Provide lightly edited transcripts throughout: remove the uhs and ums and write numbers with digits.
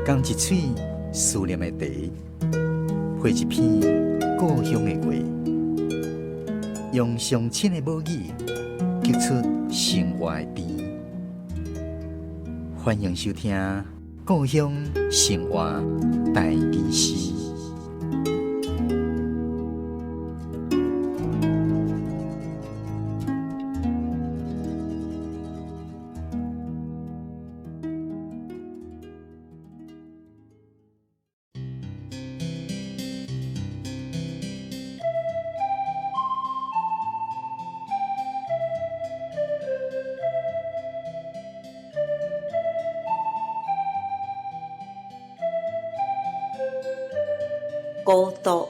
仝一喙思念的茶，配一篇故鄉的話，用上親的母語，激出生活的甜。歡迎收聽《故鄉生活台語詩》。孤獨。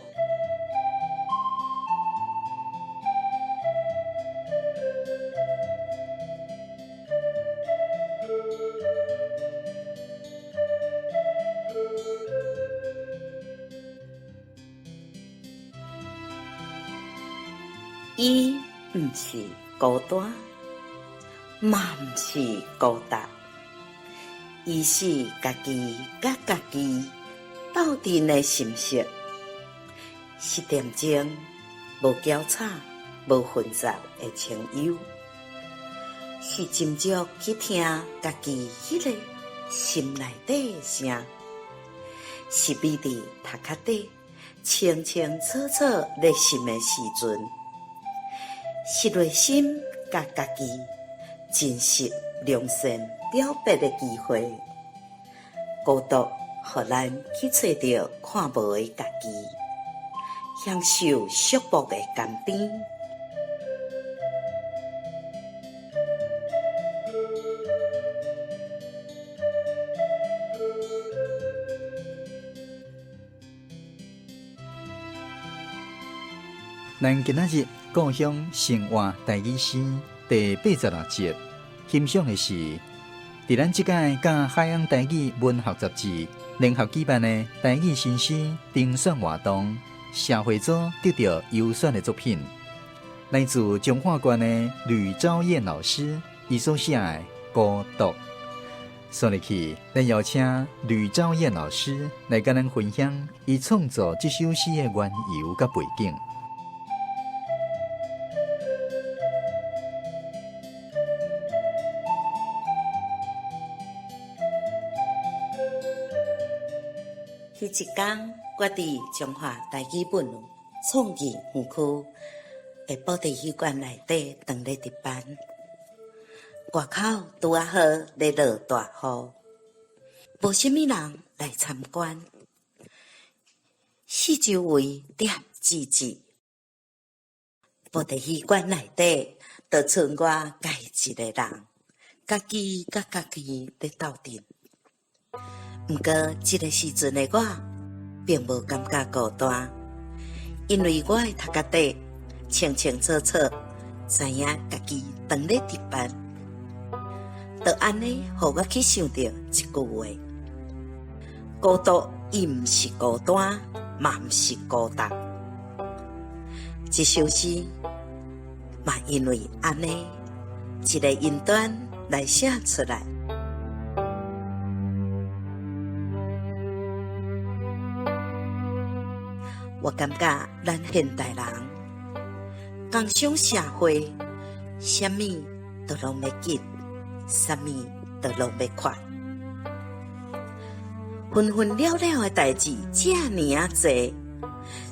伊毋是孤單，嘛毋是孤獨，伊是家己佮家己鬥陣的心色，是恬靜、無攪吵、無紛雜的清幽，是斟酌去聽家己彼個心內底的聲，是覕佇頭殼底清清楚楚咧想的時陣，是內心佮家己真實良善表白的機會。孤獨，予咱去揣著看無的家己，享受寂寞的甘甜。咱今仔日故鄉生活台語詩第86集，欣賞的是佇咱這屆佮海洋台語文學雜誌聯合舉辦的台語新詩評選活動社會組得到優選的作品，來自彰化縣的呂昭燕老師，伊所寫的《孤獨》。所以去，咱邀請呂昭燕老師來佮咱分享伊創作這首詩的緣由佮背景。彼一工，我佇彰化台語文創意園區的布袋戲館內底當咧值班，外口拄仔好咧落大雨，無啥物人來參觀，四周圍恬寂寂，布袋戲館內底就賰我家己一個人，家己佮家己咧鬥陣。毋過，這个時陣的我，並無感覺孤單，因為我的頭殼底清清楚楚，知影家己當咧值班。就按呢，予我去想著一句話：孤獨伊毋是孤單，嘛毋是孤獨。這首詩嘛因為按呢，一个因端來寫出來。我感覺咱現代人工商社會，啥物都攏欲緊，啥物都攏欲快，紛紛了了的代誌遮爾仔濟，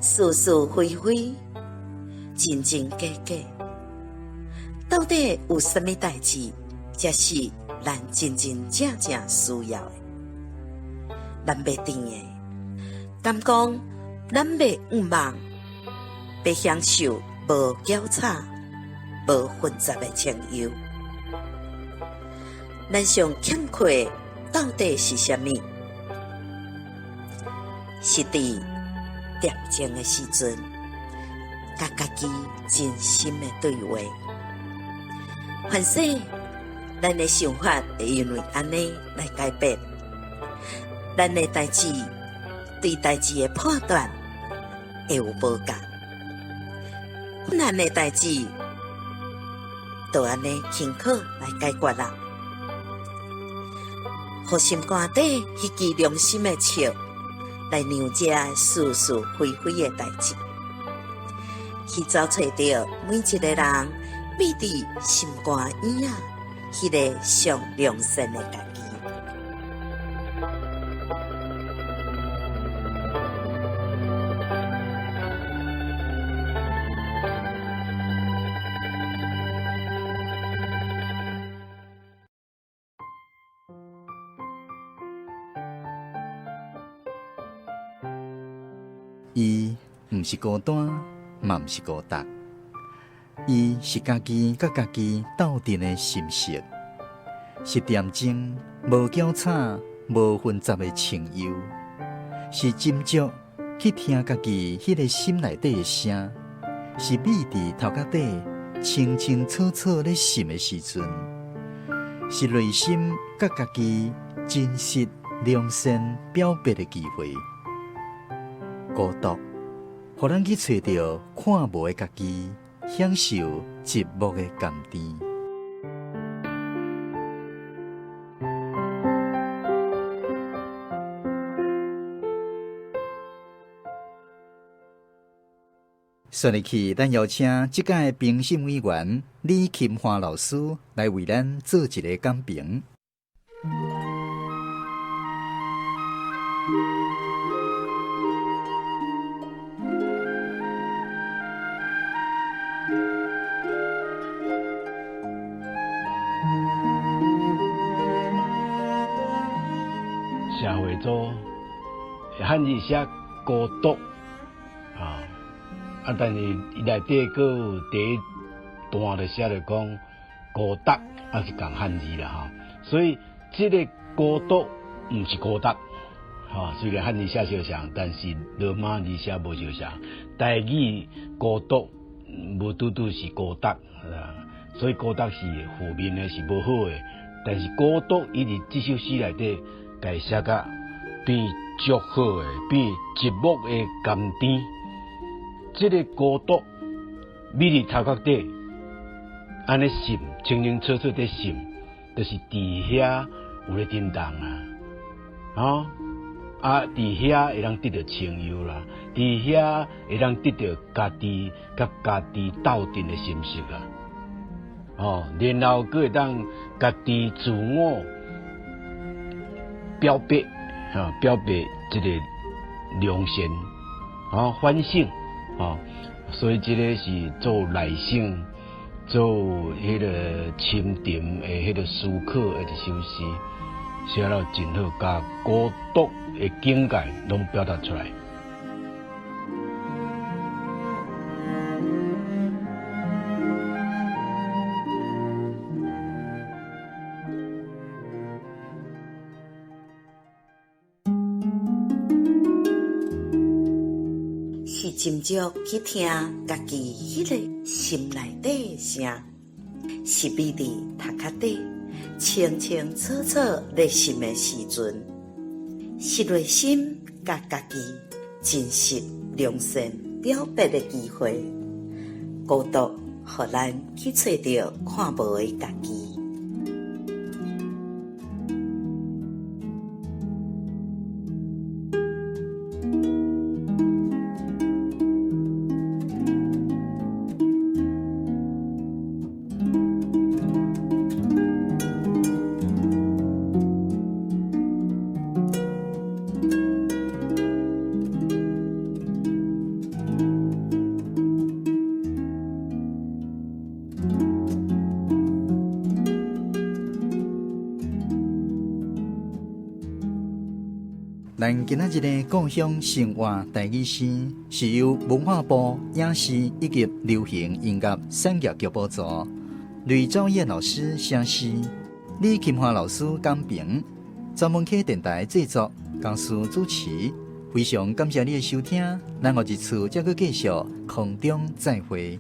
是是非非，真真假假，到底有啥物代誌才是咱真真正正需要的？咱欲甜的，敢講？咱欲向望，欲享受無攪吵、無紛雜的清幽。咱上欠缺的到底是啥物？是佇恬靜的時陣，佮家己真心的對話。凡勢，咱的想法會因為按呢來改變，咱的代誌。對代誌的判斷會有無仝，困難的代誌就按呢輕巧來解決啦。予予心肝底彼支良心的尺來量這是是非非的代誌，去找揣著每一个人秘佇心肝耳仔彼个上良善的家己。伊毋是孤單，嘛毋是孤獨，伊是家己佮家己鬥陣的心色，是恬靜無攪吵、無紛雜的清幽，是斟酌去聽家己彼个心內底的聲，是覕佇頭殼底清清楚楚咧想的時陣，是內心佮家己真實良善表白的機會。孤獨，予咱去揣著看無的家己，享受寂寞的甘甜。紲入去，咱邀請這屆評審委員李琴華老師來為咱做一个講評。社會組漢字寫孤獨啊，啊，但是伊內底閣有第一段就寫著講孤獨，啊是仝漢字啦吼，所以這个孤獨毋是孤獨，吼，雖然漢字寫相像，但是羅馬字寫無相像。台語孤獨無拄拄是孤獨，所以孤獨是負面的，是無好的。但是孤獨伊佇這首詩內底，共伊寫甲變足好的，變寂寞的甘甜。這个孤獨，覕佇頭殼底，按呢想，清清楚楚佇想，就是佇遐有咧震動啊，吼啊，佇遐會當得著清幽啦，佇遐會當得著家己佮家己鬥陣的心色啦，吼，然後閣會當家己自我表白，哈，表白這个良善，吼，反省，吼，所以這个是做內省、做彼个深沉的彼个思考的一首詩，寫了真好，共孤獨的境界攏表達出來。是斟酌去聽家己彼个心內底的聲，是覕佇頭殼底清清楚楚咧想的時陣，是內心佮家己真實良善表白的機會。孤獨，予咱去揣著看無的家己。咱今仔日的故鄉生活台語詩，是由文化部影視以及流行音樂產業局補助，呂昭燕老師寫詩，李琴華老師講評，專門客電台製作，江思主持。非常感謝你的收聽，咱後一次再閣繼續空中再會。